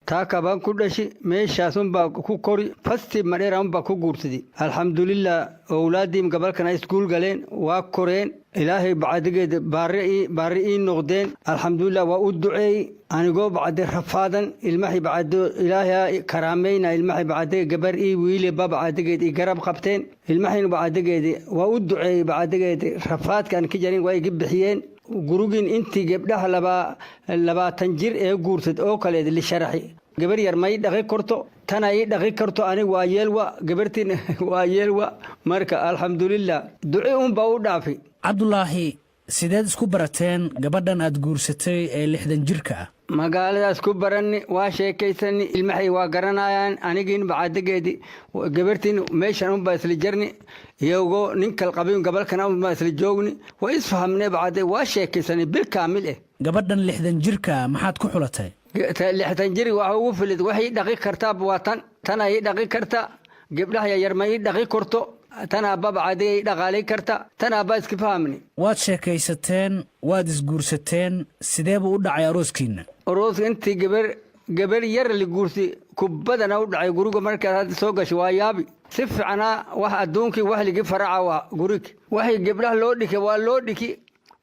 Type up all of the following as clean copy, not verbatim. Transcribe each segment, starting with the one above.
Taaka baan ku dhashi, meeshaasunbaa ku kori. Fasti Madheera unbaa ku guursadi. Alxamdulilah, owlaadiim gabalkana iskuul galeen, waa koreen. Ilaahay bacdigeed baari ii noqdeen. Alxamdulilah, waa u duceey anigoo bacdi rafaadan. Ilmahay bacdo Ilaahay karaameyna. Ilmahay bacde gabar ii wiileba bacdigeed i garab qabteen. Ilmahayna bacdigeedi waa u duceeyey. Bacdigeed rafaadkaan ka jarin waa iga bixiyeen. Gurugin intii gabdhaha 20 jir ee guursad oo kaleed li sharaxi, gabar yar may dhaqi karto, tana ii dhaqi karto. Anig waa yeelwa, gabartiin waa yeelwa. Marka alxamdulilah, duci unbaa u dhaafi. Cabdulaahi, sideed isku barateen gabadhan aad guursatay ee 60 jirka ah? Magaaladaas ku baranni, waa sheekaysani. Ilmahay waa garanayaan. Anigiin bacadigeedi gabartiin meeshan unbaa isla jarni, iyagoo nin kal qabin gabalkana unbaa isla joogni. Waa isfahamne bacade, waa sheekaysani bil kaamil eh. Gabadhan 60 jirka maxaad ku xulatay? 60 jir waxa ugu filid waxay dhaqi kartaa waa tan. Tan ay dhaqi karta, gabdhaha yar ma ii dhaqi karto. Tan aabba bacadi ay dhaqaalay karta, tan aabba iska fahamni. Waad sheekaysateen, waad isguursateen. Sidee buu u dhacay arooskiinna? Arooska intii gabar yar la guursi kubadana u dhacay. Guriga markaad hadda soo gasho waa yaabi. Si fiicnaa wax adduunkii wax ligi faraca waa gurig. Waxay gabdhaha loo dhiki waa loo dhiki.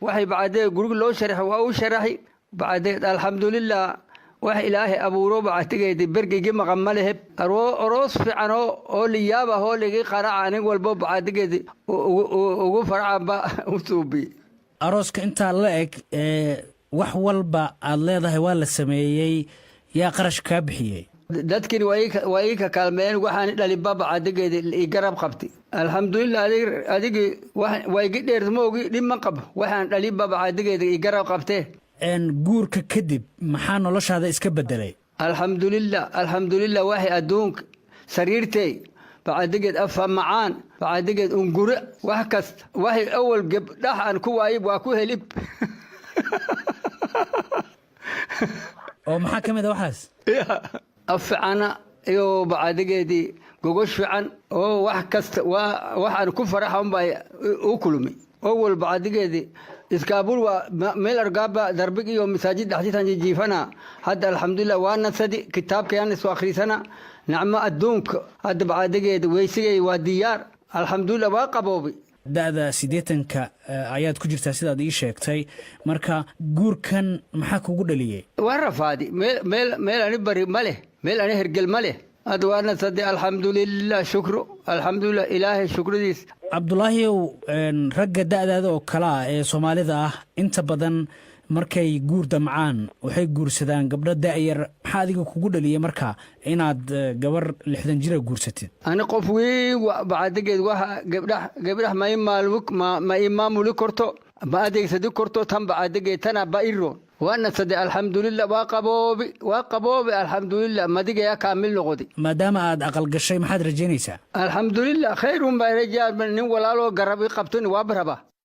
Waxay bacdee guriga loo sharaxi waa u sharaxi. Bacdeed alxamdulilah, wax Ilaahay abuuro bactigeedi bergigi maqan ma leheb. Aroos fiican oo liyaab ah oo ligi qaraca, anig walbo bacdigeedi ugu faracanba u suubi. Arooska intaa la eg ee wax walba aad leedahay waa la sameeyey, yaa qarash kaa bixiyey? Dadkini waa ii ka kaalmeeyeen. Waxaan dhalinba bacdigeedi i garab qabti. Alxamdulilah, adigi waa igi dheer, ma ogi, dhib ma qabo. Waxaan dhalinba bacdigeeda i garab qabtee. Guurka kadib maxaa noloshaada iska bedelay? Alxamdulilah, alxamdulilah. Waxay adduunka sariirtey bacdigeed afa macaan, bacdigeed ungure, wax kasta waxay awal gabdhax aan ku waayib waa ku helib. Oo maxaa ka mid a waxaas? Af ficana iyo bacdigeedii gogosh fiican oo wax kasta waa waxaan ku faraxa unbaa u kulmi. Awal bacdigeedii iskaabul waa meel argaaba darbig iyo masaajid dhexdiisan jiifana. Hadda alxamdulilah, waa nasadi, kitaabkayaan isu akhrisana. Nacmo adduunka hadda bacdigeeda weysigay waa diyaar. Alxamdulilah, waa qaboobi. Da'da 80-ka ayaad ku jirtaa sidaad ii sheegtay. Marka guurkan maxaa kugu dhaliyey? Waa rafaadi. Meel ani bari ma leh, meel ani hergel ma leh. Hadda waa nasadi, alxamdulilah, shukru, alxamdulilah, Ilaahay shukridiis. Cabdulaahiyow, ragga da'daada oo kale ah ee Soomaalida ah inta badan markay guur damcaan waxay guursadaan gabdho da'yar. Maxaa adiga kugu dhaliyey marka inaad gabar 60 jira guursatid? Ani qof weyn bacdigeed waxa gabdhax ma ii maamuli karto, ma adeegsadi karto. Tan bacdigeed tana ba iroon. Waa nasade, alxamdulilah, waa qaboobi, waa qaboobi, alxamdulilah, madigayaa kaamil noqodi. Maadaama aad aqal gashay, maxaad rajaynaysaa? Alxamdulilah, khayrun baa rajaa. Nin walaaloo garab i qabton waa raba.